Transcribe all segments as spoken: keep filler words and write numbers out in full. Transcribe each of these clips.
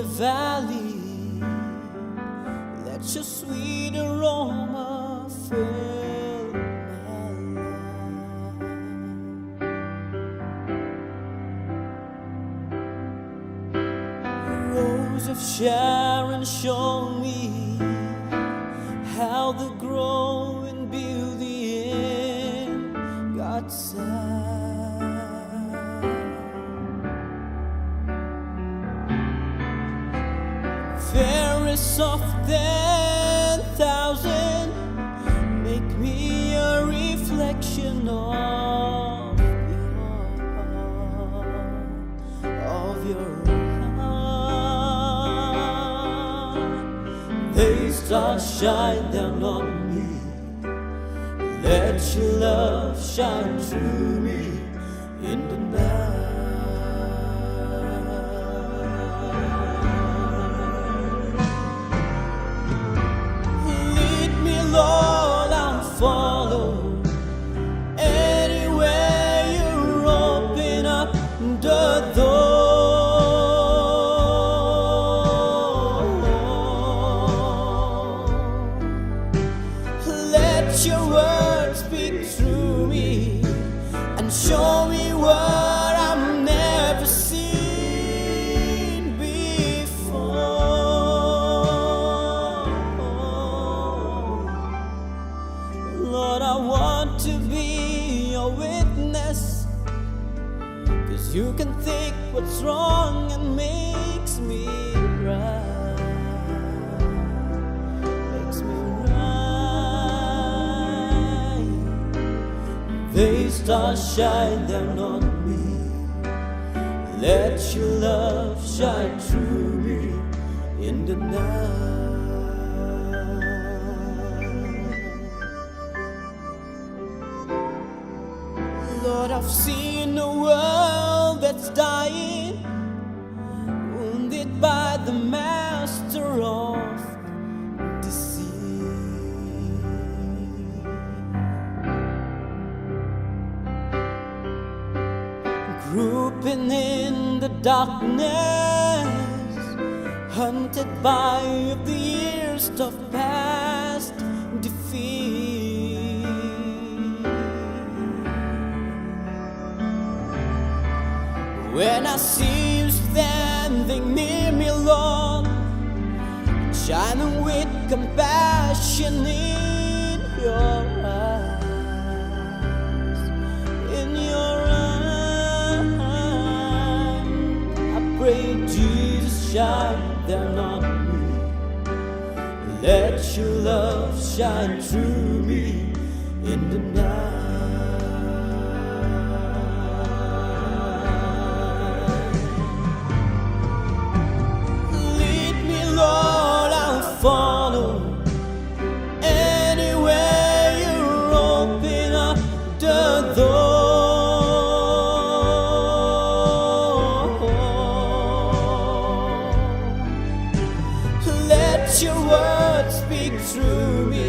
valley. Let your sweet aroma fill my life. Rose of Sharon, show me how to grow in beauty in God's sight. Fairest of ten thousand, make me a reflection of your heart, of your heart. They start shine down on me. Let your love shine through me in the night. Lead me, Lord, I'll follow. Anywhere you open up the door, let your word speak through me and show me what I've never seen before. Lord, I want to be your witness, 'cause you can take what's wrong and makes me right, makes me right. They start shine down on me. Let your love shine through me in the night. Lord, I've seen a world that's dying, wounded by the master of deceit. Groping in the darkness, hunted by the years of past defeat. When I see you standing near me, Lord, shining with compassion in your eyes, in your eyes, I pray, Jesus, shine down on me. Let your love shine through me in the night. Lead me, Lord, I'll follow. Anywhere you open up the door, let your word speak through me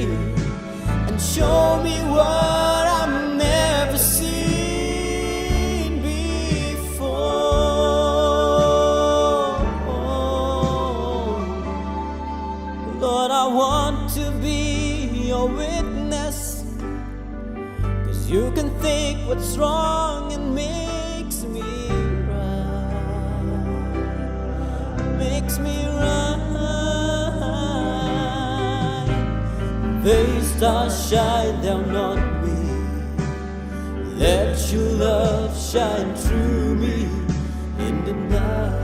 and show me what I've never seen before. Lord, I want to be your witness, 'cause you can take what's wrong and makes me right, makes me right. They start shine down on me. Let your love shine through me in the night.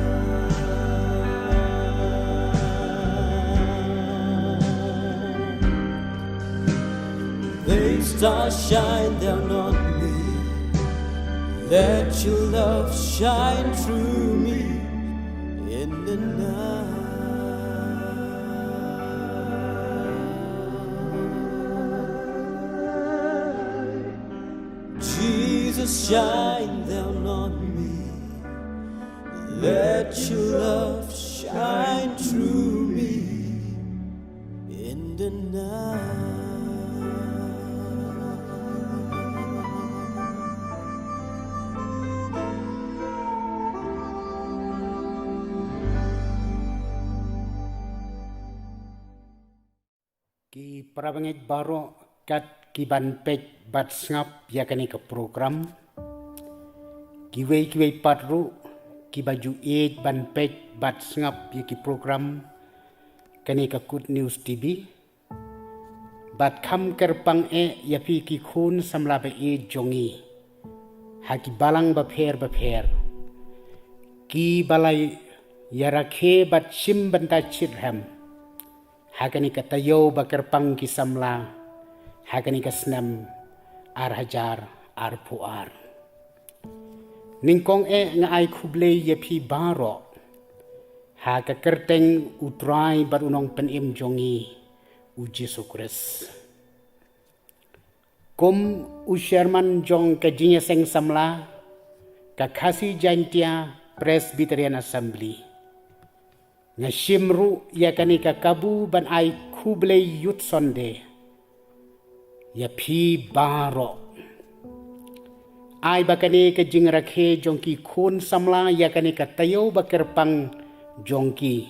They start shine down on me. Let your love shine through me in the night. Jesus, shine down on me. Let your love shine through me in the night. Ki parabangeit baroh kat ki ban peit bad sngap ïa kane ka program. Kiwei kiwei pat ruh ki ba ju ïeit ban peit bad sngap ïa ki program kane ka Good News T V. Bad kham kyrpang eh ïa phi ki khun samla ba ïeit jong ngi ha ki balang bapher bapher, ki ba la ïa rakhe bad shim bynta shitrhem ha kane ka taïew ba kyrpang ki samla ha kane ka snem ar hajar arphew ar. Nyngkong eh nga ai khublei ïa phi baroh ha ka kyrteng U Trai bad U Nongpynim jong ngi, U Jisu Khrist. Kum u chairman jong ka jingïaseng samla ka Khasi Jaintia Presbyterian Assembly, nga shim ruh ïa kane ka kabu ban ai khublei Youth Sunday ïa phi baroh. Ai ba kane ka jingrakhe jong ki khun samla ïa kane ka taïew ba kyrpang jong ki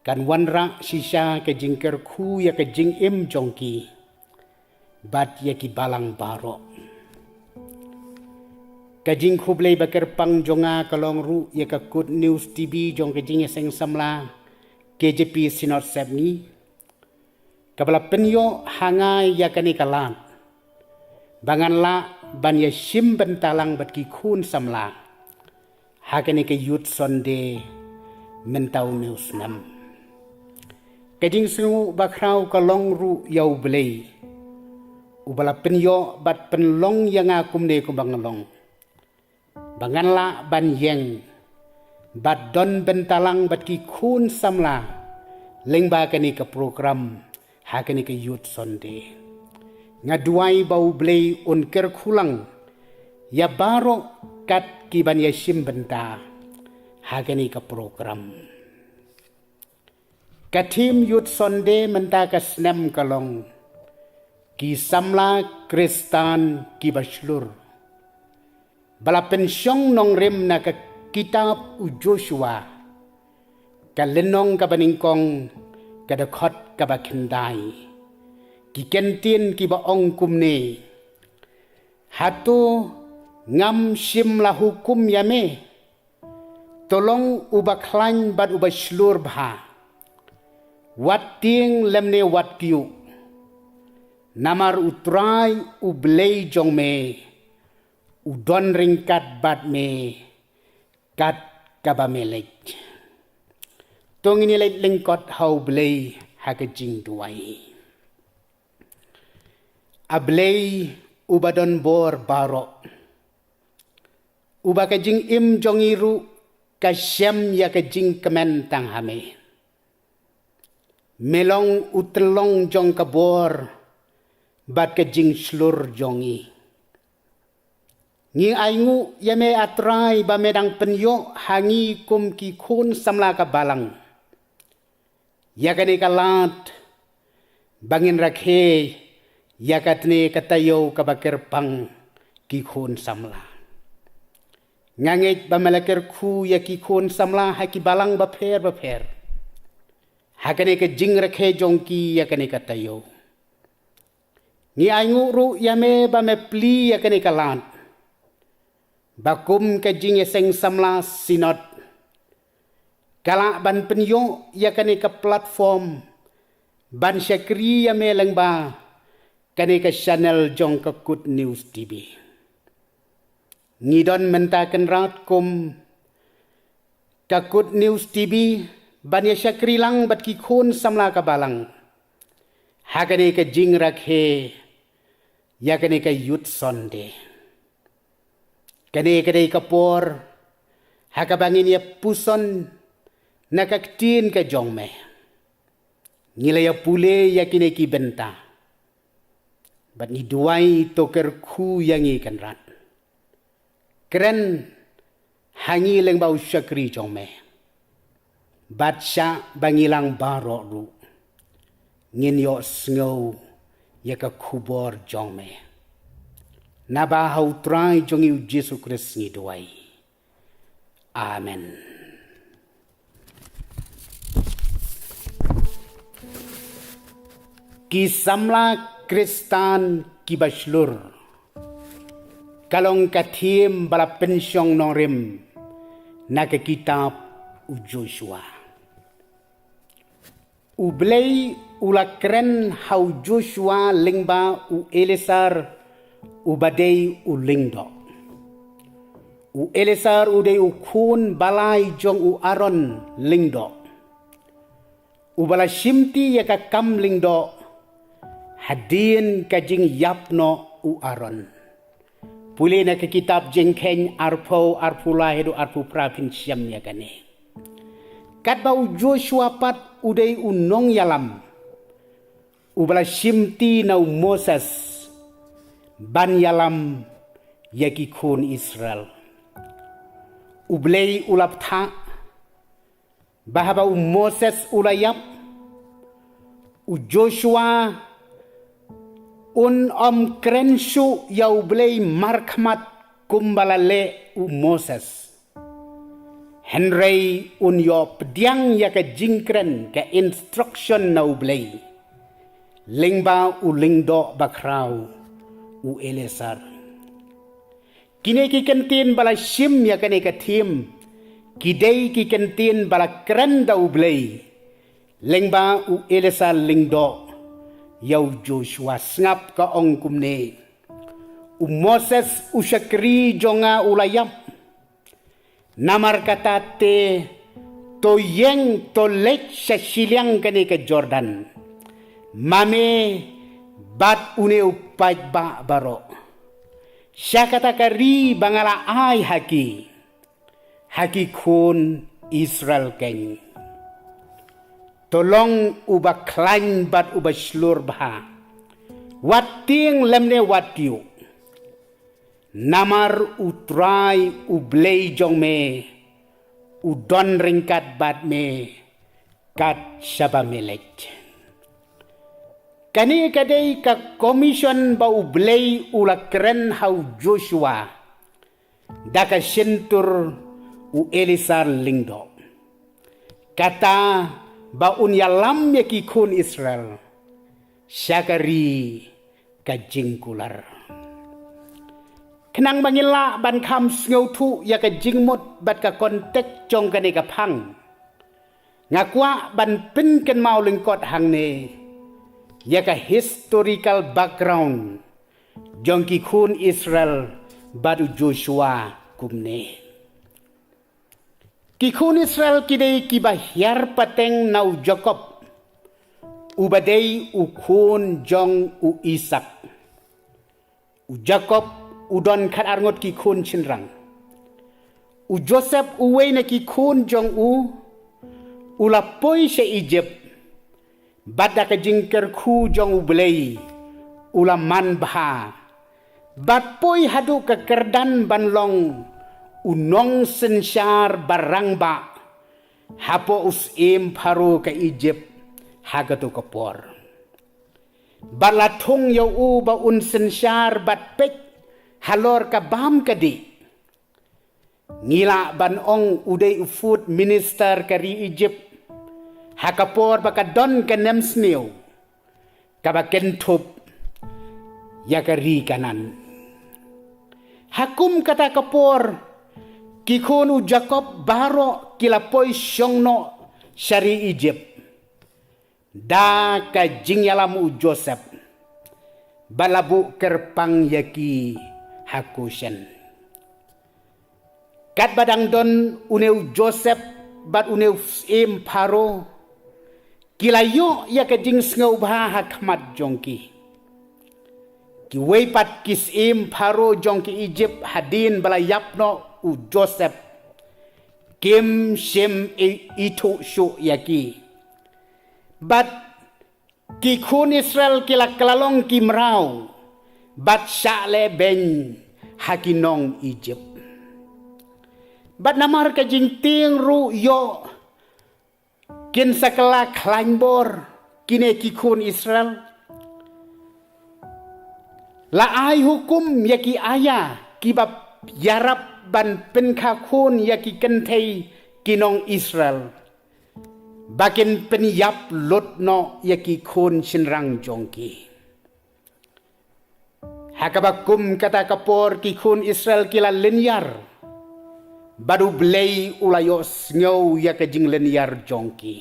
kan wanrah shisha ka jingkyrkhu ïa ka jingim jong ki bad ïa ki balang baroh. Ka jingkhublei ba kyrpang jong nga ka long ruh ïa ka Good News T V jong ka jingïaseng samla K J P Synod Sepngi, ka ba la pynïoh ha nga ïa kane ka lad ba ngan lah ban ïa shim bynta lang bad ki khun samla ha kane ka Youth Sunday mynta une u snem. Ka jingsngew ba khraw ka long ruh ïa U Blei, u ba la pynïoh bad pynlong ïa nga kumne kumba nga long, ba ngan lah ban ïeng bad don bynta lang bad ki khun samla lyngba kane ka program ha kane ka Youth Sunday. Nga duwai ba U Blei un kyrkhu lang ïa baroh kat ki ban ïa shim bynta ha kane ka program. Ka theme Youth Sunday mynta ka snem ka long ki samla Khristan ki ba shlur, ba la pynshong nongrim na ka kitab u Joshua, ka lynnong ka ba nyngkong, ka dkhot ka ba khyndai. Ki kyntien ki ba ong kumne: Hato ngam shym la hukum ïa me? To long u ba khlaiñ bad u ba shlur bha, wat tieng lymne wat kyiuh. Namar U Trai U Blei jong me u don ryngkat bad me kat ka ba me leit. To ngin ïa leit lyngkot ha U Blei ha ka jingduwai. A Blei u ba don bor baroh, u ba ka jingim jong ngi ruh ka shem ïa ka jingkmen tang ha me. Me long u tyllong jong ka bor bad ka jingshlur jong ngi. Ngi ainguh ïa me, A Trai, ba me dang pynïoh ha ngi kum ki khun samla ka balang ïa kane ka lad ba ngin rakhe ïa katne ka taïew ka ba kyrpang ki khun samla. Nga ngeit ba me la kyrkhu ïa ki khun samla ha ki balang bapher bapher ha kane ka jingrakhe jong ki ïa kane ka taïew. Ngi ainguh ruh ïa me ba me plie ïa kane ka lad ba kum ka jingïaseng samla Synod ka lah ban pynïoh ïa kane ka platform ban shakri ïa me lyngba kane ka channel jong ka Good News T V. Ngi don mynta Kynrad kum ka Good News T V ban ïa shakri lang bad ki khun samla ka balang ha kane ka jingrakhe ïa kane ka Youth Sunday. Kane ka dei ka por ha ka ba ngin ïa puson na ka ktien ka jong me. Ngi la ïa pule ïa kine ki bynta bad ngi duwai to kyrkhu ïa ngi Kynrad. Kren ha ngi lyngba u shakri jong me. Bad shah ba ngi lang baroh ruh ngin ïohsngew ïa ka khubor jong me. Naba ha U Trai jong ngi U Jisu Khrist ngi duwai. Amen. Ki samla Khristan kiba shlur. Ka long ka theme ba la pynshong nongrim na ka kitab u Joshua. U Blei u la kren ha u Joshua lyngba u Eleasar uba dei u lyngdoh. U Eleasar u dei u khun balai jong u Aaron lyngdoh, uba la shimti ïa ka kam lyngdoh hadien ka jingïap noh u Aaron. Pule na ka kitab Jingkheiñ arphew, arphew lai haduh arphew phra phin shem ïa kane. Katba u Joshua pat u dei u nongïalam uba la shimti na u Moses ban ïalam ïa ki khun Israel. U Blei u la bthah ba haba u Moses u la ïap, u Joshua un ym kren shuh ïa u Blei markhmat kumba la leh u Moses. Hynrei un ïoh pdiang ïa ka jingkren, ka instruction na u Blei lyngba u lyngdoh bakhraw u Eleasar. Kine ki kyntien ba la shim ïa kane ka theme ki dei ki kyntien ba la kren da u Blei lyngba u Eleasar lyngdoh ïa u Joshua. Sngap, ka ong kumne: U Moses u shakri jong nga u la ïap. Namar kata te to ïeng, to leit sha shiliang kane ka Jordan, ma me bad une u paidbah baroh, sha kata ka ri ba nga la ai ha ki, ha ki khun Israel keiñ. To long uba khlaiñ bad uba shlur bha, wat tieng lymne wat ïuh. Namar U Trai U Blei jong me u don ryngkat bad me kat shaba me leit. Kane ka dei ka commission ba U Blei u la kren ha u Joshua da ka shyntur u Eleasar lyngdoh, kata ba un ïalam ïa ki khun Israel sha ka ri ka jingkular. Khnang ba ngin lah ban kham sngewthuh ïa ka jingmut bad ka context jong kane ka phang, nga kwah ban pynkynmaw lyngkot hangne ïa ka historical background jong ki khun Israel bad u Joshua kumne. Ki khun Israel ki dei kiba hiar pateng na u Jakob, uba dei u khun jong u Isak. U Jakob u don khatar ngut ki khun shynrang. U Joseph, uwei na ki khun jong u, u la poi sha Egypt bad da ka jingkyrkhu jong U Blei u la man bha, bad poi haduh ka kyrdan ban long u nongsynshar barangbah hapoh u syiem Pharaoh ka Egypt ha kato ka por. Bad la thung ïa u ba un synshar bad peit halor ka bam ka dih. Ngi lah ban ong u dei u food minister ka ri Egypt ha ka por ba ka don ka nemsniew kaba kynthup ïa ka ri Kanaan. Ha kum kata ka por, ki khun u Jakob baroh ki la poi shong noh sha ri Egypt da ka jingïalam u Joseph, ba la buh kyrpang ïa ki ha Goshen. Katba dang don une u Joseph bad une u syiem Pharaoh, ki la ïoh ïa ka jingsngewbha ha khmat jong ki. Kiwei pat ki syiem Pharaoh jong ki Egypt, hadien ba la ïap noh u Joseph, kim shym i-, ithuh shuh ïa ki. Bad ki khun Israel ki la kylla long ki mraw bad shah lehbeiñ ha ki nong Egypt. Bad namar ka jingtieng ruh ïoh kin sa kylla khlaiñ bor kine ki khun Israel. La ai hukum ïa ki aya kiba ïarap ban pynkha khun ïa ki kynthei ki nong Israel. ba kin pynïap lut noh ïa ki khun shynrang jong ki. Ha kaba kum kata ka por ki khun Israel ki la lynñiar, bad U Blei u la ïohsngew ïa ka jinglynñiar jong ki.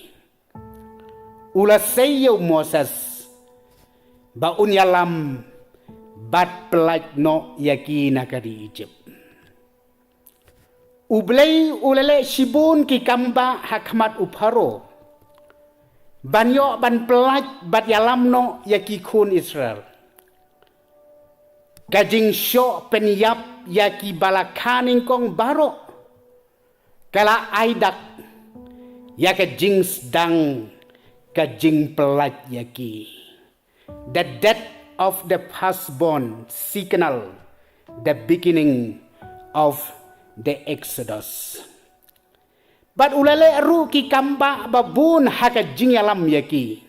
U la sei ïa u Moses ba un ïalam bad pyllait noh ïa ki na ka ri Egypt. U Blei u la leh shibun ki kambah ha khmat u Pharaoh ban ïoh ban pyllait bad ïalam noh ïa ki khun Israel. Ka jingshoh pynïap ïa ki ba la kha nyngkong baroh ka la ai dak ïa ka jingsdang ka jingpyllait ïa ki. The death of the firstborn signal the beginning of the Exodus. Bad u la leh ruh ki kambah ba bun ha ka jingïalam ïa ki,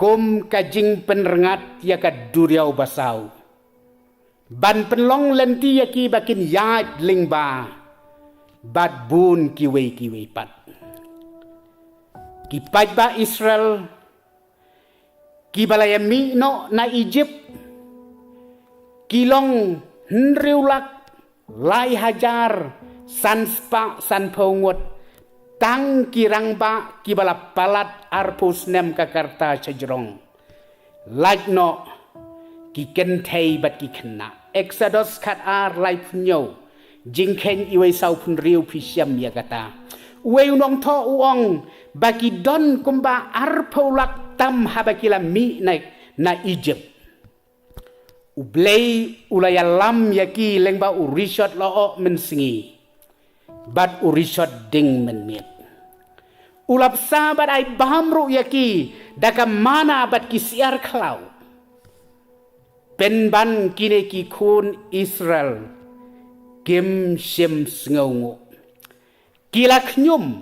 kum ka jingpynrngat ïa ka duriaw basaw, ban pynlong lynti ïa ki ba kin ïaid lyngba, bad bun kiwei kiwei pat. Ki paidbah Israel ki ba la ïamih noh na Egypt ki long hynriew lak lai hajar san spah sanphew ngut, tang ki rangbah ki ba la palat arphew snem ka rta shajrong. Lait noh ki kynthei bad ki khynnah. Exodus khat ar laiphew hynñiew, Jingkheiñ iwei sawphew hynriew, phi shem ïa kata. Uwei u nongthoh u ong ba ki don kumba arphew lak tam haba ki la mih na, na Egypt. U Blei u la ïalam ïa ki lyngba u rishot lyoh mynsngi bad u rishot ding mynmiet. U la bsa bad ai bam ruh ïa ki da ka manna bad ki syiar khlaw. Pynban kine ki khun Israel kim shym sngewnguh. Ki la khñium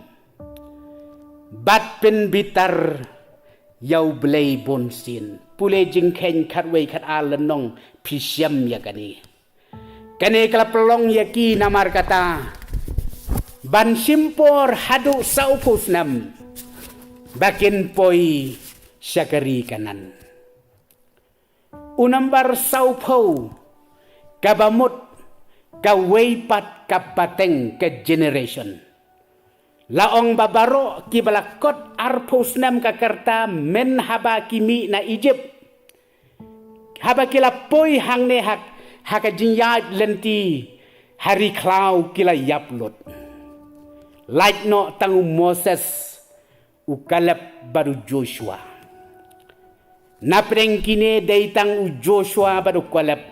bad pynbitar ïa U Blei bunsien. Pule Jingkheiñ khatwei khat ar lynnong, phi shem ïa kane. Kane ka la pynlong ïa ki namar kata ban shim por haduh sawphew snem ba kin poi sha ka ri Kanaan. U nambar sawphew, kaba mut kawei pat ka pateng, ka generation. La ong ba baroh ki ba la kot arphew snem ka rta mynhaba ki mih na Egypt, haba ki la poi hangne ha, ha ka jingïaid lynti ha ri khlaw, ki la ïap lut. Lait noh tang u Moses, u Kaleb bad u Joshua. Napdeng kine dei tang u Joshua bad u Kaleb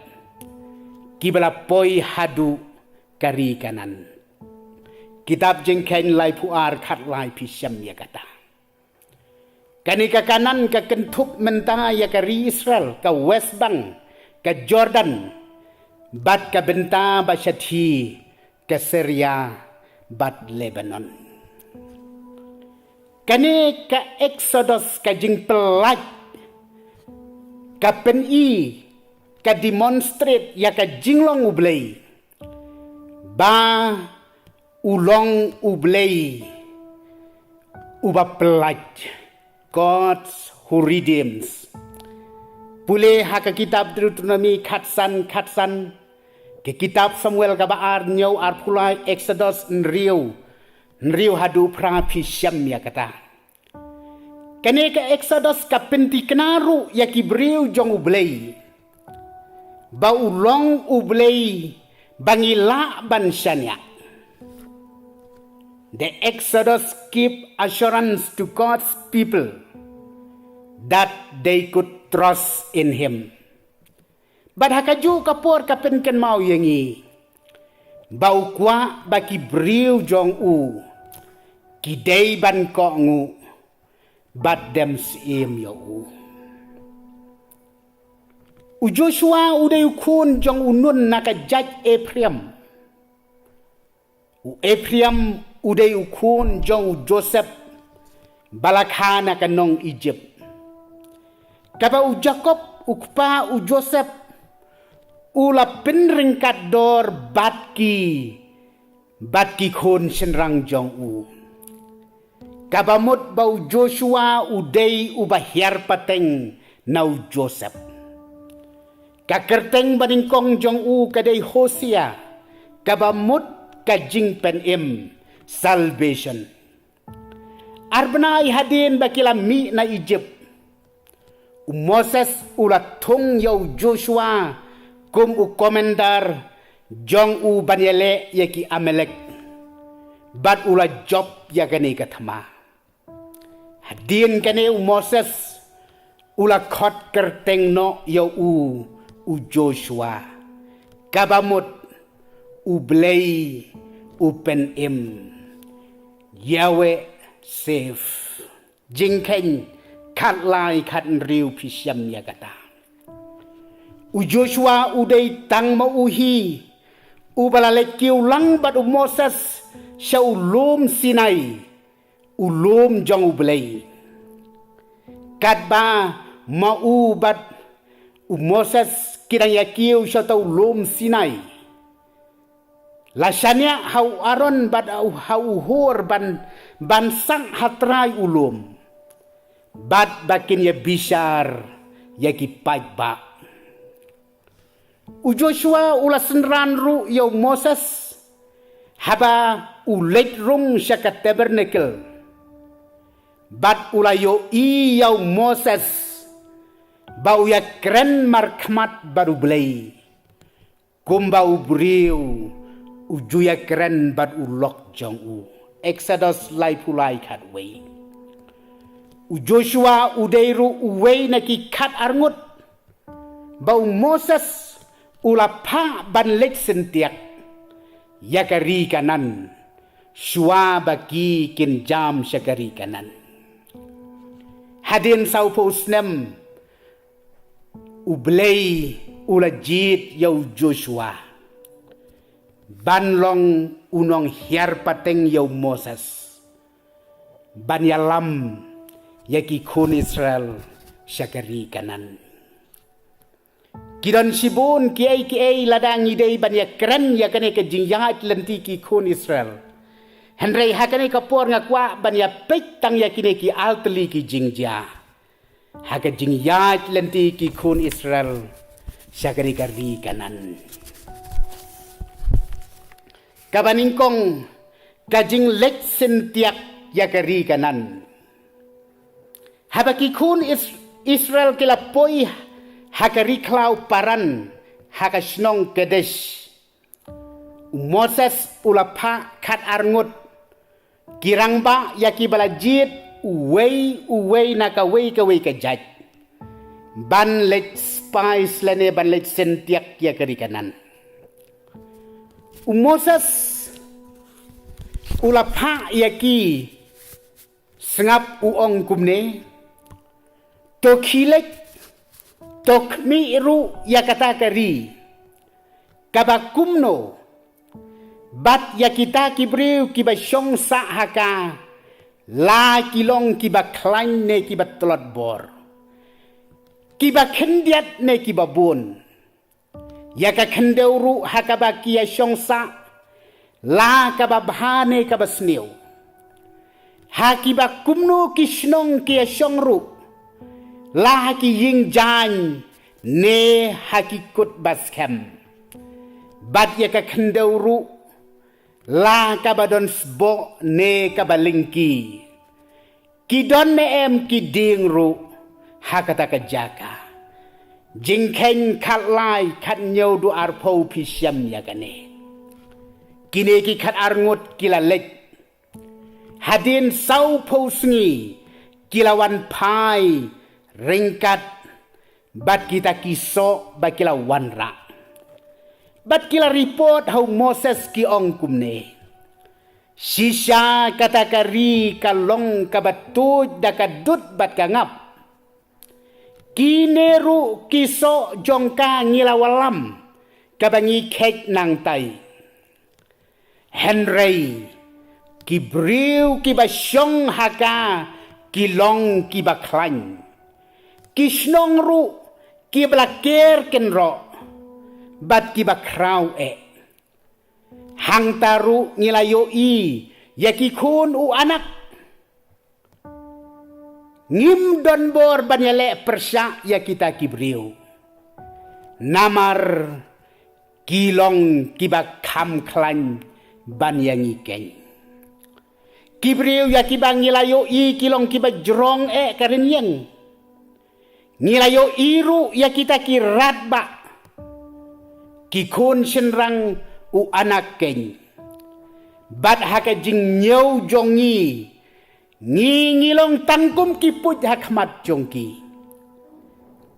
ki ba la poi haduh ka ri Kanaan. Kitab Jingkheiñ laiphew ar, khatlai, phi shem ïa kata. Kane ka Kanaan ka kynthup mynta ïa ka ri Israel, ka West Bank, ka Jordan, bad ka bynta ba shathie ka Syria bad Lebanon. Kane ka Exodus, ka jingpyllait, ka pyni, ka demonstrate ïa ka jinglong U Blei ba u long U Blei uba pyllait, God who redeems. Pule ha ka kitab Deuteronomi khatsan khatsan, ka kitab Samuel kaba ar hynñiew arphew lai, Exodus hynriew, hynriew haduh phra, phi shem ïa kata. Kane ka Exodus ka pynthikna ruh ïa ki briew jong U Blei ba u long U Blei ba ngi lah ban shaniah. The Exodus give assurance to God's people that they could trust in Him. Bad ha kajuh ka por ka pynkynmaw ïa ngi ba u kwah ba ki briew jong u ki dei ban kohnguh bad dem syiem ïa u. U Joshua u dei u khun jong u Nun na ka jait Ephraim. U Ephraim u dei u khun jong u Joseph ba la kha na ka nong Egypt. Kaba u Jakob, u kpa u Joseph, u la pynryngkat dor bad ki, bad ki khun shynrang jong u. Kaba mut ba u Joshua u dei uba hiar pateng na u Joseph. Ka kyrteng banyngkong jong u ka dei Hosea, kaba mut ka jingpynim, salvation. Ar bnai hadien ba ki la mih na Egypt, u Moses u la thung ïa u Joshua kum u komandar jong u ban ïaleh ïa ki Amalek, bad u la jop ïa kane ka thma. Hadien kane u Moses u la khot kyrteng noh ïa u, u Joshua, kaba mut u Blei u pynim, Yahweh saves. Jingkheiñ khatlai khathynriew phi shem ïa kata. U Joshua u dei tang ma u hi uba la leit kiew lang bad u Moses sha u lum Sinai, u lum jong u Blei. Katba ma u bad u Moses ki dang ïa kiew sha uta u lum Sinai, la shaniah ha u Aaron bad ha u Hur ban, ban sah ha trai u lum, bad ba kin ïa bishar ïa ki paidbah. U Joshua u la synran ruh ïa u Moses haba u leit rung sha ka tabernacle, bad u la ïohi ïa u Moses ba u ïakren markhmat bad u Blei, kumba u briew u ju ïakren bad u lok jong u. Exodus laiphew lai khatwei. U Joshua u dei ruh uwei na ki khatar ngut ba u Moses u la phah ban leit syntiak ïa ka ri Kanaan, shuwa ba ki kin jam sha ka ri Kanaan. Hadien sawphew snem, u Blei u la jied ïa u Joshua ban long u nonghiar pateng ïa u Moses ban ïalam ïa ki khun Israel sha ka ri Kanaan. Ki don shibun kiei kiei lada ngi dei ban ïakren ïa kane ka jingïaid lynti ki khun Israel. Hynrei ha kane ka por nga kwah ban ïapeit tang ïa kine ki artylli ki jingjia ha ka jingïaid lynti ki khun Israel sha kane ka ri Kanaan. Kaba nyngkong, ka jingleit syntiak ïa ka ri Kanaan. Haba ki khun Is-, Israel ki la poi ha ka ri khlaw Paran, ha ka shnong Kadesh, u Moses u la phah khatar ngut ki rangbah ïa kiba la jied uwei uwei na kawei kawei ka jait ban leit spy lane ban leit syntiak ïa ka ri Kanaan. U Moses u la phah ïa ki, sngap u ong kumne: To khie leit, to khmih ruh ïa kata ka ri, kaba kumno bad ïa kita ki briew kiba shong sah ha ka, la ki long kiba khlaiñ ne kiba tlot bor, kiba khyndiat ne kiba bun. Ïa ka khyndew ruh ha kaba ki ïa shong sah, la kaba bha ne kaba sniew. Ha kiba kumno ki shnong ki ïa shong ruh, la ha ki ïing jaiñ ne ha ki kut ba skhem. Bad ïa ka khyndew ruh, la kaba don sboh ne kaba lyngki. Ki don ne em ki dieng ruh ha kata ka jaka. Jingkheiñ khatlai khathynñiew haduh arphew phi shem ïa kane. Kine ki khatar ngut ki la leit. Hadien sawphew sngi ki la wan phai ryngkat bad kita ki soh ba ki la wanrah. Bad ki la report ha u Moses ki ong kumne: Shisha kata ka ri ka long kaba tuid da ka dud bad ka ngap. Kine ruh ki soh jong ka ngi la wallam kaba ngi kheit nangtai. Hynrei ki briew kiba shong ha ka ki long kiba khlaiñ. Ki shnong ruh kiba la ker kynroh bad kiba khraw eh. Hangta ruh ngi la ïohi ïa ki khun u anak Ngim don bor ban ïaleh pyrshah ïa kita ki briew, namar ki long kiba kham khlaiñ ban ïa ngi keiñ. Ki briew ïa kiba ngi la ïohi ki long kiba jrong eh ka rynïeng. Ngi la ïohi ruh ïa kita ki radbah, ki khun shynrang u Anak keiñ. Bad ha ka jingñiew jong ngi, ngi ngi long tang kum ki puit ha khmat jong ki.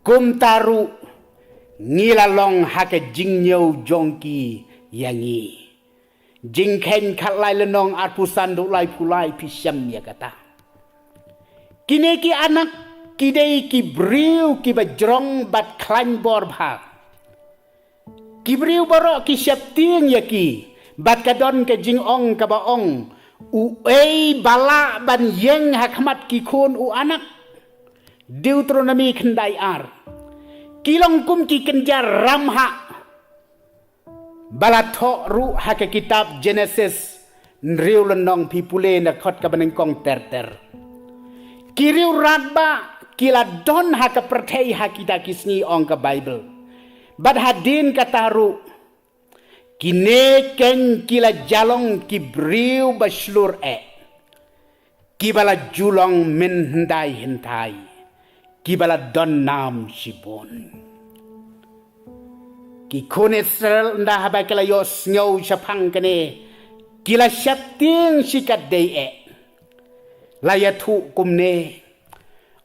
Kumta ruh ngi la long ha ka jingñiew jong ki ïa ngi. Jingkheiñ khatlai lynnong arphew san haduh laiphew lai phi shem ïa kata. Kine ki anak ki dei ki briew kiba jrong bad khlaiñ bor bha. Ki briew baroh ki sheptieng ïa ki, bad ka don ka jingong kaba ong, uei ba lah ban ïeng ha khmat ki khun u Anak. Deuteronomi khyndai ar. Ki long kum ki kynja ramhah ba la thoh ruh ha ka kitab Genesis, hynriew lynnong phi pule na khot kaba nyngkong ter ter. Ki riew radbah ki la don ha ka pyrthei ha kita ki sngi ong ka Baibl. Bad hadien kata ruh, kine keiñ ki la ïalong ki briew ba shlur eh, kiba la ju long mynhyndai hyntai, kiba la don nam shibun. Ki khun Israel ynda haba ki la ïohsngew shaphang kane, ki la sheptieng shikatdei eh. La ïathuh kumne,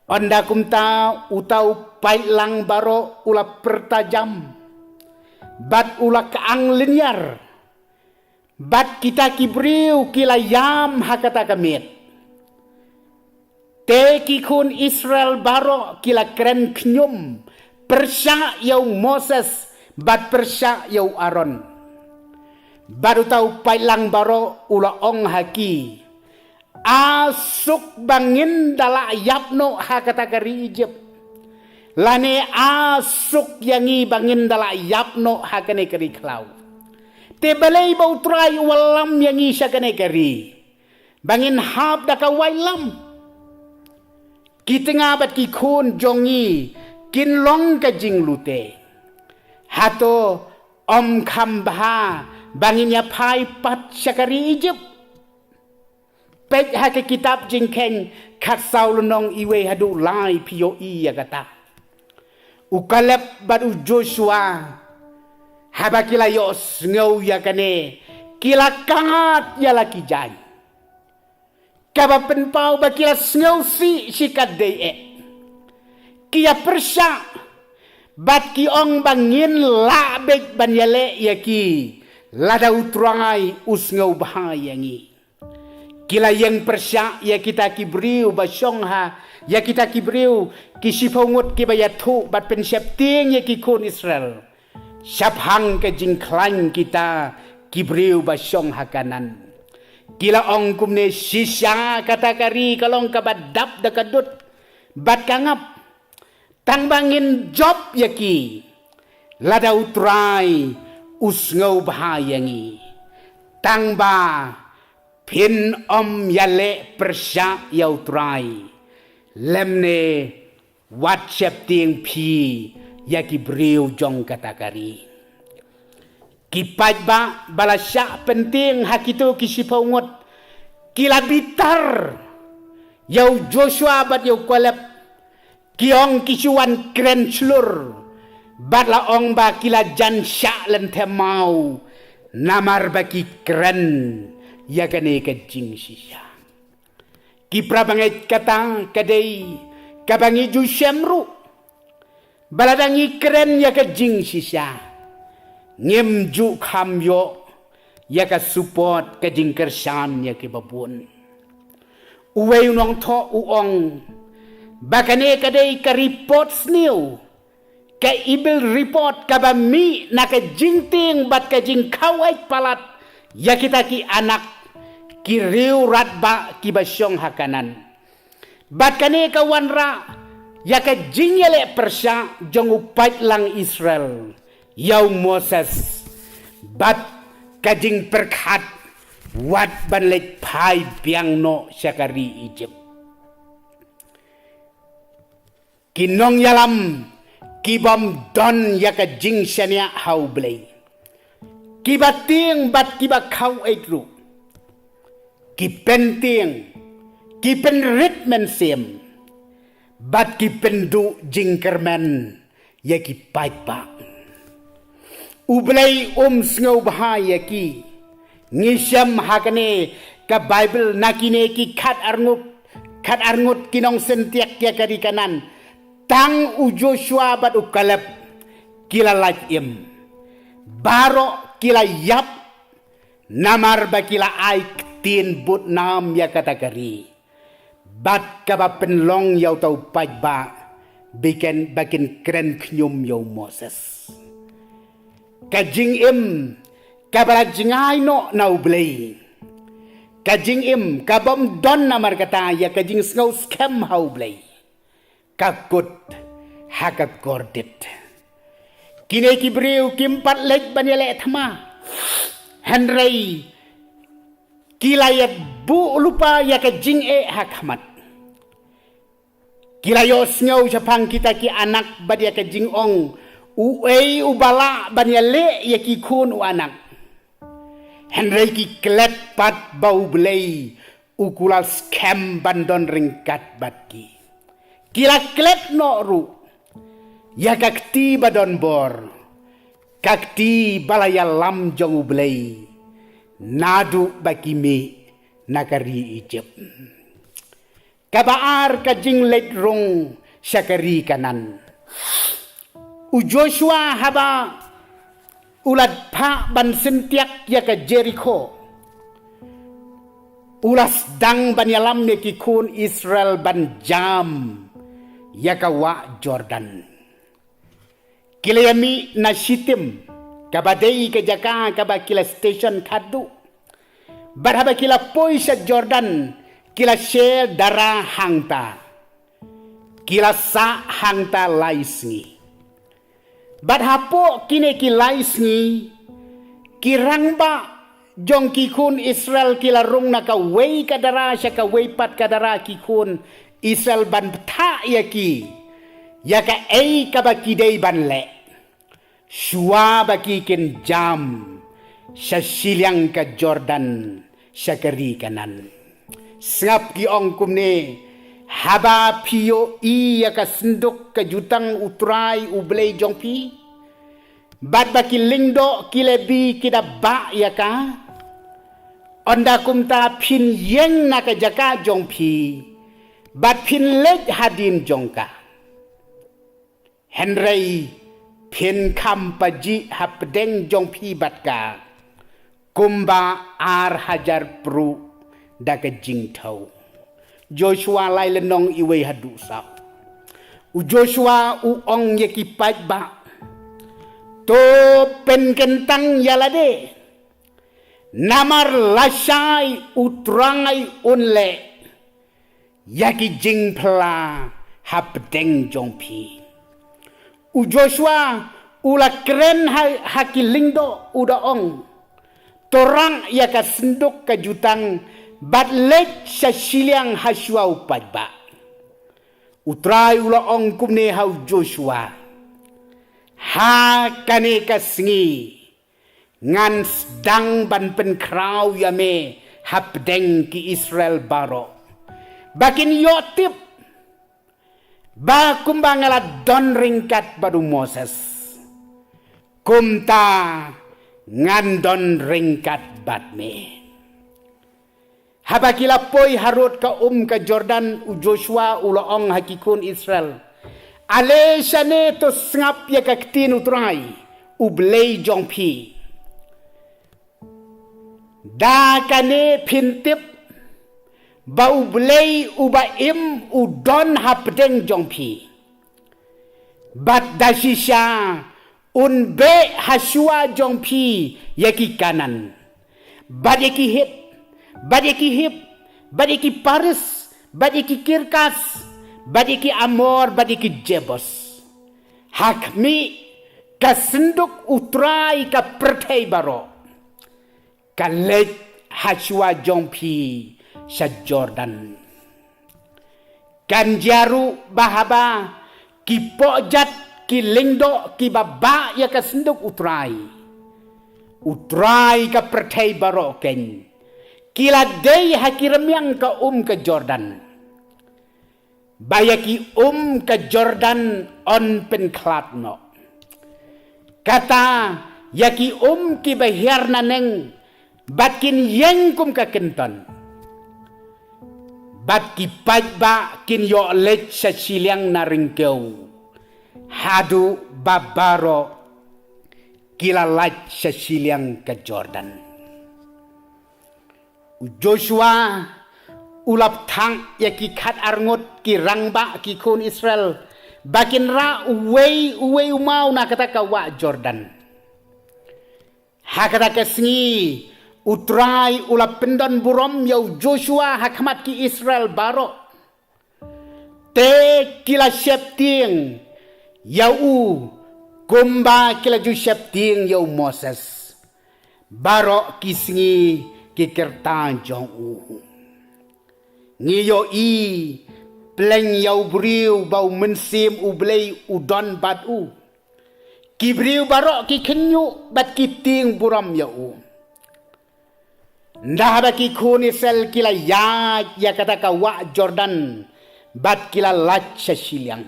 ynda kumta uta u paidlang baroh u la pyrta jam, bad u la kyang lynñiar, bad kita ki briew ki la ïam ha kata ka miet. Te ki khun Israel baroh ki la kren khñium pyrshah ïa u Moses bad pyrshah ïa u Aaron. Bad uta u paidlang baroh u la ong ha ki, a suk ba ngin da lah ïap noh ha kata ka ri Ijipt, lane a suk ïa ngi ba ngin da lah ïap noh ha kane ka ri khlaw. Te balei ba U Trai u wallam ïa ngi sha kane ka ri, ba ngin hap da ka waitlam? Ki tnga bad ki khun jong ngi kin long ka jinglute. Hato ym kham bha ba ngin ïa phai pat sha ka ri Ijipt? Peit ha ka kitab Jingkheiñ khatsaw lynnong iwei haduh lai phi ïohi ïa kata. U Kaleb bad u Joshua, haba ki la ïohsngew ïa kane, ki la kangad ïa la ki jaiñ. Kaba pynpaw ba ki la sngewsih shikatdei eh. Ki ïa pyrshah bad ki ong ba ngin lah beit ban ïaleh ïa ki lada U Trai u sngewbha ïa ngi. Ki la ïeng pyrshah ïa kita ki briew ba shong ha, ïa kita ki briew ki shiphew ngut kiba ïathuh bad pynsheptieng ïa ki khun Israel shaphang ka jingkhlaiñ kita ki briew ba shong ha Kanaan. Ki la ong kumne, shisha kata ka ri ka long kaba dap da ka dud bad ka ngap. Tang ba ngin jop ïa ki lada U Trai u sngewbha ïa ngi. Tang ba phin ym ïaleh pyrshah ïa U Trai, lymne wat sheptieng phi ïa ki briew jong kata ka ri. Ki paidbah ba la shah pyntieng ha kito ki shiphew ngut ki la bitar ïa u Joshua bad ïa u Kaleb. Ki ong ki shu wan kren shlur bad la ong ba ki la jan shah lynti maw namar ba ki kren ïa kane ka jingshisha. Ki para bangeit, kata ka dei kaba ngi ju shem ruh. Ba lada ngi kren ïa ka jingshisha, ngim ju kham ïoh ïa ka support, ka jingkyrshan ïa kiba bun. Uwei u nongthoh u ong ba kane ka dei ka report sniew, ka evil report kaba mih na ka jingtieng bad ka jingkhawaid palat ïa kita ki anak ki riew radbah kiba shong ha Kanaan. Bad kane ka wanrah ïa ka jingïaleh pyrshah jong u paidlang Israel ïa u Moses, bad ka jingpyrkhat wat ban leit phai biang noh sha ka ri Ijipt. Ki nongïalam ki bym don ïa ka jingshaniah ha U Blei, kiba tieng bad kiba khaw eit ruh, ki pyntieng, ki pynrit mynsiem, bad ki pynduh jingkyrmen ïa ki paidbah. U Blei um sngewbha ïa ki. Ngi shem ha kane ka Baibl na kine ki khat arngut, khat arngut ki nongsyntiak ïa ka ri Kanaan. Tang u Joshua bad u Kaleb ki la lait im. Baroh ki la ïap namar ba ki la ai ktien bud nam ïa kata ka ri, bad kaba pynlong ïa uta u paidbah ba kin, ba kin kren khñium ïa u Moses. Ka jingim kaba la jngai noh na U Blei, ka jingim ka bym don namar kata ïa ka jingsngew skhem ha U Blei, ka kut ha ka kordit. Kine ki briew kim pat leit ban ïaleh thma, hynrei ki la ïa buh lypa ïa ka jingeh ha khmat. Ki la ïohsngew shaphang kita ki anak bad ïa ka jingong, uei uba lah ban ïaleh ïa ki khun u anak. Hynrei ki klet pat ba U Blei u kular skhem ban don ryngkat bad ki. Ki la klet noh ruh ïa ka kti ba don bor, ka kti ba la ïalam jong U Blei, naduh ba ki mih na ka ri Egypt. Kaba ar, ka jingleit rung sha ka ri Kanaan. U Joshua haba u la phah ban syntiak ïa ka Jerikho, u la sdang ban ïalam ïa ki khun Israel ban jam ïa ka wah Jordan. Ki la ïa mih na Shittim, kaba dei ka jaka kaba ki la station khatduh. Bad haba ki la poi sha Jordan, ki la share dara hangta. Ki la sah hangta lai sngi. Bad hapoh kine ki lai sngi, ki rangbah jong ki khun Israel ki la rung na kawei ka dara sha kawei pat ka dara ki khun Israel ban bthah ïa ki ïa kaei kaba ki dei ban leh, shuwa ba ki kin jam sha shiliang ka Jordan sha ka ri Kanaan. Sngap, ki ong kumne: Haba phi ïohi ïa ka synduk ka jutang U Trai U Blei jong phi, bad ba ki lyngdoh ki Lebi ki da bah ïa ka, ynda kumta phin ïeng na ka jaka jong phi bad phin leit hadien jong ka. Hynrei phin kham pajih hapdeng jong phi bad ka kumba ar hajar pruh da ka jingthew. Joshua lai lynnong, iwei haduh saw. U Joshua u ong ïa ki paidbah: To pynkyntang ïa lade, namar lashai U Trai un leh ïa ki jingphylla hapdeng jong phi. U Joshua u la kren ha, ha ki lyngdoh, u da ong: To rah ïa ka synduk ka jutang bad leit sha shiliang ha shuwa u paidbah. U Trai u la ong kumne ha u Joshua: Ha kane ka sngi ngan sdang ban pynkhraw ïa me hapdeng ki Israel baroh, ba kin ïoh tip ba kumba nga la don ryngkat bad u Moses, kumta ngan don ryngkat bad me. Haba ki la poi harud ka um ka Jordan, u Joshua u la ong ha ki khun Israel: Ale shane, to sngap ïa ka ktien U Trai U Blei jong phi. Da kane phin tip ba U Blei uba im u don hapdeng jong phi, bad da shisha un beh ha shuwa jong phi ïa ki Kanaan, bad ïa ki Hit, bad ïa ki Hiv, bad ïa ki Paris, bad ïa ki Kirkas, bad ïa ki Amor, bad ïa ki Jebus. Ha khmih, ka synduk U Trai ka pyrthei baroh ka leit ha shuwa jong phi sha Jordan. Kan jia ruh ba haba ki pohjat, ki lyngdoh, kiba bah ïa ka synduk U Trai, U Trai ka pyrthei baroh keiñ, ki la dei ha ki rmiang ka um ka Jordan, ba ïa ki um ka Jordan yn pynkhlad noh. Kata, ïa ki um kiba hiar naneng, bad kin ïeng kum ka kynton. Bad ki paidbah kin ïoh leit sha shiliang na ryngkew, haduh ba baroh ki la lait sha shiliang ka Jordan. U Joshua u la pynthang ïa ki khatar ngut ki rangbah ki khun Israel, ba kin rah uwei uwei u maw na kata ka wah Jordan. Ha kata ka sngi, U Trai u la pyndon burom ïa u Joshua ha khmat ki Israel baroh. Te ki la sheptieng ïa u, kumba ki la ju sheptieng ïa u Moses baroh ki sngi ki kyrta jong u. Ngi ïohi, pleng ïa u briew ba u Mynsiem U Blei u don bad u, ki briew baroh ki khynñiuh bad ki tieng burom ïa u. Ynda haba ki khun Israel ki la ïaid ïa kata ka wah Jordan, bad ki la lait sha shiliang,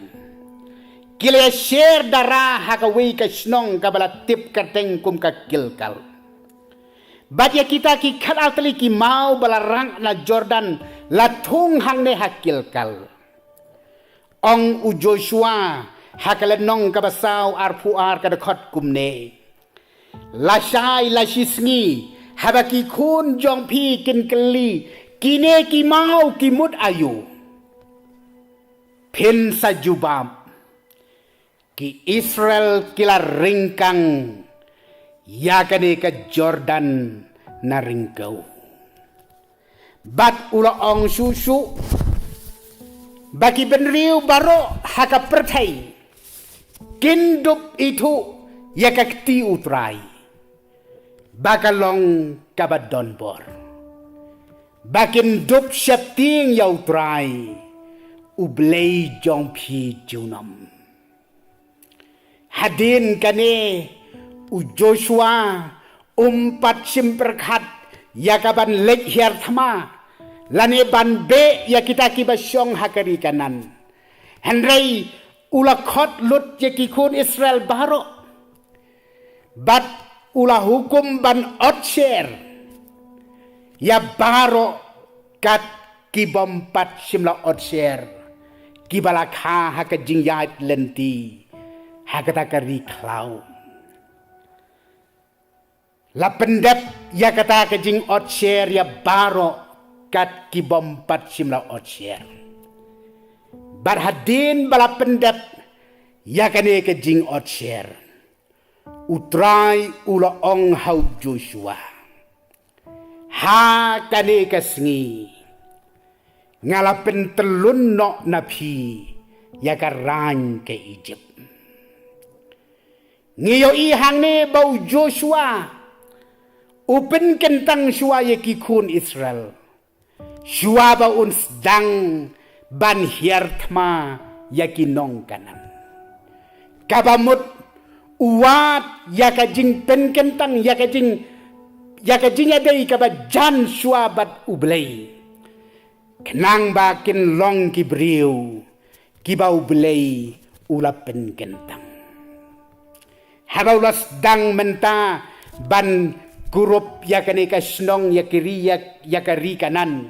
ki la ïasher dara ha kawei ka shnong kaba la tip kyrteng kum ka Gilgal. Bad ïa kita ki khatar tylli ki maw ba la rah na Jordan la thung hangne ha Gilgal. Ong u Joshua ha ka lynnong kaba saw arphew ar ka dkhot kumne: Lashai lashisngi, haba ki khun jong phi kin kylli, kine ki maw ki mut aïu, phin sa jubab, ki Israel ki la ryngkang ïa kane ka Jordan na ryngkew. Bad u la ong shuh shuh ba ki bynriew baroh ha ka pyrthei kin dup ithuh ïa ka kti U Trai, ba ka long kaba donbor, ba kin dup sheptieng ïa U Trai, U Blei jong phi junom. Hadien kane, u Joshua um pat shim pyrkhat ïa ka ban leit hiar thma, lane ban beh ïa kita kiba shong ha ka ri Kanaan. Hynrei u la khot lut ïa ki khun Israel baroh, bad u la hukum ban otsher ïa baroh kat ki bym pat shym la otsher, kiba la kha ha ka jingïaid lynti ha kata ka ri khlaw. La pyndep ïa kata ka jingotsher ïa baroh kat ki bym pat shym la otsher. Bad hadien ba la pyndep ïa kane ka jingotsher, U Trai u la ong ha u Joshua: Ha kane ka sngi nga la pyntyllun noh na phi ïa ka raiñ ka Ijipt. Ngi ïohi hangne ba u Joshua u pynkyntang shuwa ïa ki khun Israel, shuwa ba un sdang ban hiar thma ïa ki nong Kanaan. Kaba mut u wad ïa ka jingpynkyntang, ïa ka jing, ïa ka jingïadei kaba jan shuwa bad U Blei, khnang ba kin long ki briew kiba U Blei u la pynkyntang. Haba u la sdang mynta ban kurup ïa kane ka shnong, ïa ka ri, ïa, ïa ka ri Kanaan,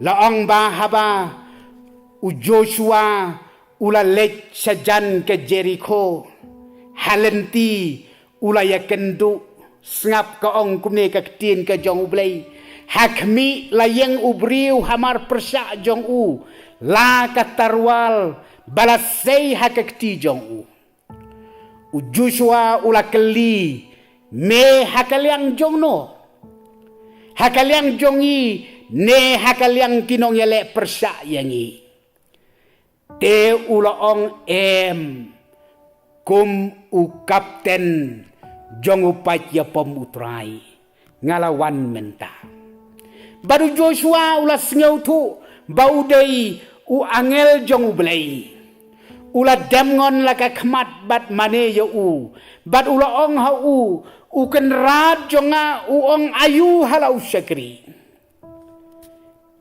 la ong ba haba u Joshua u la leit shajan ka Jerikho, ha lynti u la ïakynduh, sngap ka ong kumne ka ktien ka jong U Blei: Ha khmih la ïeng u briew hamar pyrshah jong u, la ka tyrwal ba la sei ha ka kti jong u. U Joshua u la kylli: Me ha ka liang jong no? Ha ka liang jong ngi, ne ha ka liang ki nongïaleh pyrshah ïa ngi? Te u la ong: Em, kum u kapten jong u paid ïapom U Trai, nga la wan mynta. Bad u Joshua u la sngewthuh ba u dei u angel jong U Blei. U la dem ngon la ka khmat bad mane ïa u, bad u la ong ha u, "U kynrad jong nga u ong aïu ha la u shakri."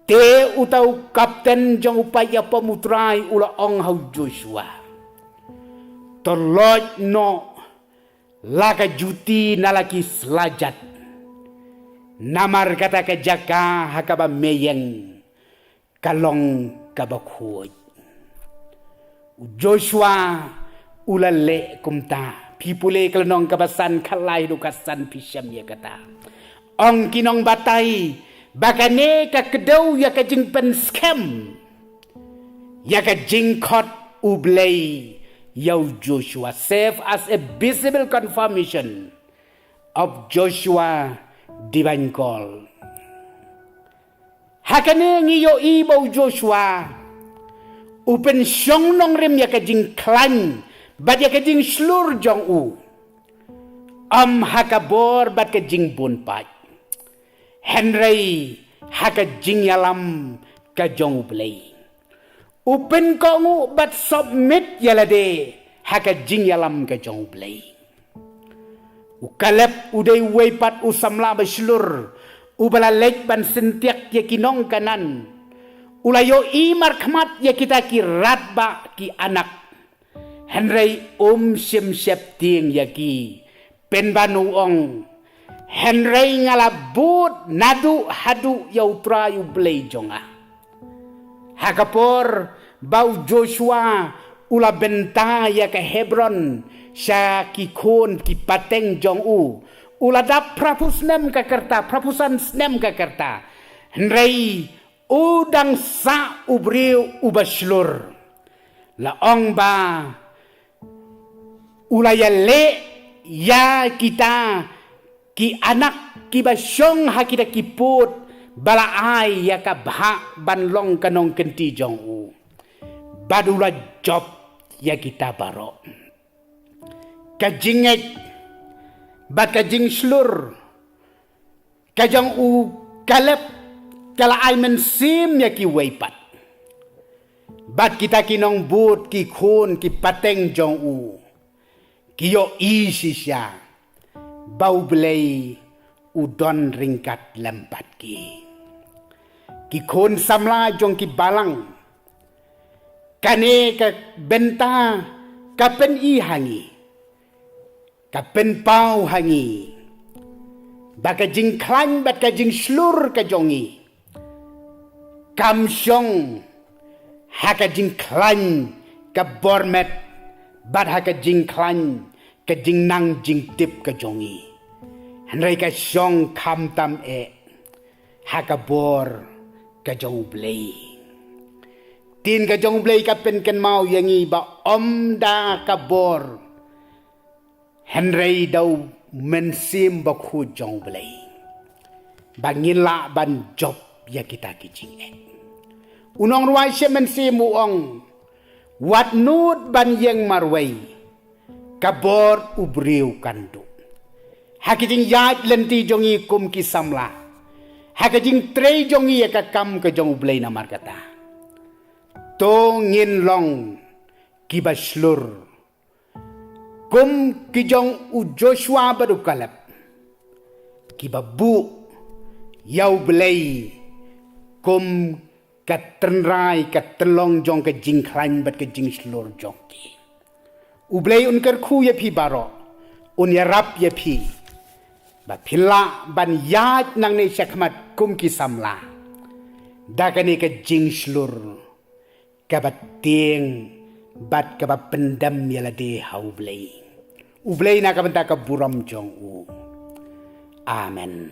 Te uta u kapten jong u paid ïapom U Trai u la ong ha u Joshua, "To leit noh la ka juti na la ki slajat, namar kata ka jaka ha kaba me ïeng ka long kaba khuid." U Joshua u la leh kumta. Phi pule ka lynnong kaba san, khatlai haduh khatsan, phi shem ïa kata. Ong ki nongbatai ba kane ka kdew ïa ka jingpynskhem ïa ka jingkhot U Blei ïa u Joshua, serve as a visible confirmation of Joshua divine call. Ha kane ngi ïohi ba u Joshua u pynshong nongrim ïa ka jingkhlaiñ bad ïa ka jingshlur jong u, ym ha ka bor bad ka jingbun paid, hynrei ha ka jingïalam ka jong U Blei. U pynkohnguh bad submit ïa lade ha ka jingïalam ka jong U Blei. U Kaleb u dei uwei pat u samla bashlur uba la leit ban syntiak ïa ki nong Kanaan. U la ïohi markhmat ïa kita ki radbah ki Anak, hynrei um shym sheptieng ïa ki. Pynban u ong, "Hynrei nga la bud naduh haduh ïa U Trai U Blei jong nga." Ha ka por ba u Joshua u la bynta ïa ka Hebron sha ki khun ki pateng jong u, u la dap phraphew snem ka rta, phraphew san snem ka rta. Hynrei u dang sah u briew uba shlur. La ong ba u la ïaleh ïa kita ki Anak kiba shong ha kita ki pud ba la ai ïa ka bhah ban long ka nongkynti jong u, bad u la jop ïa kita baroh. Ka jingngeit bad ka jingshlur ka jong u Kaleb ka la ai mynsiem ïa kiwei pat. Bad kita ki nongbud, ki khun ki pateng jong u, ki ïohi shisha ba U Blei u don ryngkat lem bad ki. Ki khun samla jong ki balang, kane ka bynta ka pyni ha ngi, ka pynpaw ha ngi ba ka jingkhlaiñ bad ka jingshlur ka jong ngi kam shong ha ka jingkhlaiñ ka bor met bad ha ka jingkhlaiñ ka jingnang jingtip ka jong ngi, hynrei ka shong khamtam eh ha ka bor ka jong U Blei. Ktien ka jong U Blei ka pynkynmaw ïa ngi ba ym da ka bor, hynrei da u Mynsiem Bakhuid jong U Blei ba ngin lah ban jop ïa kita ki jingeh. U nongrwai sha mynsiem u ong, "Wat nud ban ïeng marwei, ka bor u briew kan duh." Ha ka jingïaid lynti jong ngi kum ki samla, ha ka jingtrei jong ngi ïa ka kam ka jong U Blei, namar kata to ngin long kiba shlur kum ki jong u Joshua bad u Kaleb, kiba buh ïa U Blei kum ka tynrai ka tynlong jong ka jingkhlaiñ bad ka jingshlur jong ki. U Blei un kyrkhu ïa phi baroh, un ïarap ïa phi ba phin lah ban ïaid nangne shakhmat kum ki samla da kane ka jingshlur kaba tieng bad kaba pyndem ïa lade ha U Blei. U Blei na ka bynta ka burom jong u. Amen.